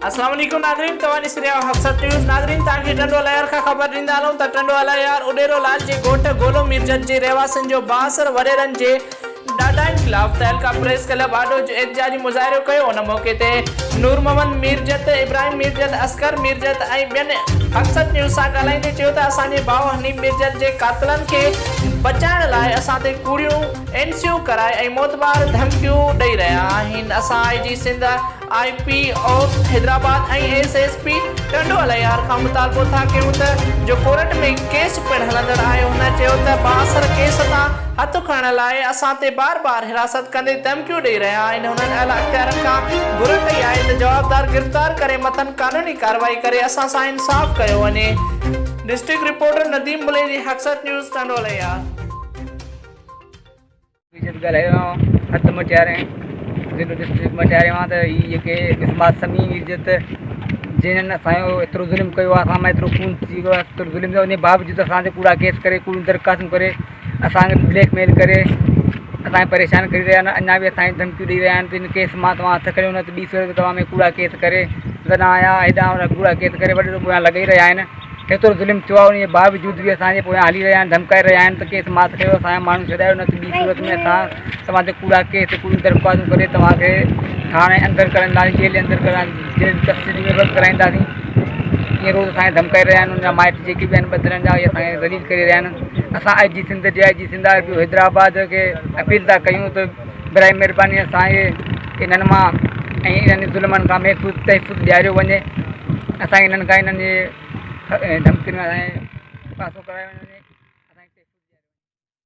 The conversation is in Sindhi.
السلام عليڪم ناظرين توهان ڏسي رهيا آهيو حقصد نيوز ناظرين توهان کي ٽنڊو الهيار کان خبر ڏيندا هلون ته ٽنڊو الهيار اڏيرو لال جي ڳوٺ گولو ميرجت جي رهواسين جو بااثر وڏيرن جي ڏاڍاين خلاف تعلقه پريس ڪلب آڏو احتجاجي مظاهرو ڪيو ان موقعي تي نور محمد ميرجت، ابراهيم ميرجت، اصغر ميرجت ۽ ٻين حقصد نيوز سان ڳالهائيندي چيو ته اسان جي ڀاء حنيف ميرجت جي قاتلن کي بچائڻ لاء اسان تي ڪوڙيون اين سيون ڪرائي ۽ موتمار ڌمڪيون ڏئي رهيا آهن اسان I G Sindh I P O Hyderabad ۽ S S P Tando Allahyar کان مطالبو ٿا ڪيون ته جو ڪورٽ ۾ ڪيس پڻ هلندڙ آهي هن چيو ته بااثر ڪيس تان هٿ کڻڻ لاء اسان تي بار بار حراست ڪندي ڌمڪيون ڏئي رهيا آهن هنن اعليٰ اختيارن کان گهر ڪئي آهي ته جوابدار گرفتار ڪري مٿن قانوني ڪارروائي ڪري اسان سان انصاف ڪيو وڃي. ڊسٽرڪٽ رپورٽر نديم بليدي حقصد نيوز ٽنڊو الهيار. جت ڳالهايو آهيان هٿ مٽيارين ضلعو ڊسٽرڪٽ مٽياري مان ته هي جيڪي اسماعت سميع ميرجت جنهن اسان جو ايترو ظلم ڪيو آهي اسان مان ايترو خون ٿي ويو آهي ايترو ظلم ٿيو ان جي باوجود اسان تي ڪوڙا ڪيس ڪري ڪوڙيون درخواستون ڪري اسان کي بليڪ ميل ڪري اسان کي پريشان ڪري رهيا آهن اڃا به اسان کي ڌمڪيون ڏئي رهيا آهن ته ان ڪيس مان توهان هٿ کڻيو نه ته ٻي صورت ۾ توهان ۾ ڪوڙا ڪيس ڪري زنا آيا هيڏانهن هوڏانهن ڪوڙا ڪيس ڪري وڏي پويان لڳي رهيا آهن ايترو ظلم ٿيو آهي ان جي باوجود به اسان جي پويان هلي رهيا آهن ڌمڪائي رهيا آهن ته ڪيس معاف ڪيو اسان جا ماڻهو ڇڏايو نه ته ٻي صورت ۾ اسان توهان تي ڪوڙا ڪيس ڪوڙيون درخواستون ڪري توهان کي ٿاڻي اندر ڪرائينداسين جيل اندر ڪرائينداسين جيل ڪسٽڊي ۾ بند ڪرائينداسين ائين روز اسان کي ڌمڪائي رهيا آهن ان جا مائٽ جيڪي به آهن ٻڌڻ جا اهي اسان کي ذليل ڪري رهيا آهن اسان I G Sindh D I G Sindh R P O Hyderabad کي اپيل ٿا ڪيون ته برائي مهرباني اسان کي انهن مان ۽ انهن ظلمن کان محفوظ تحفظ ڏياريو وڃي اسان کي انهن کان انهن جي ڌمڪين کان پاسو ڪرايو وڃي.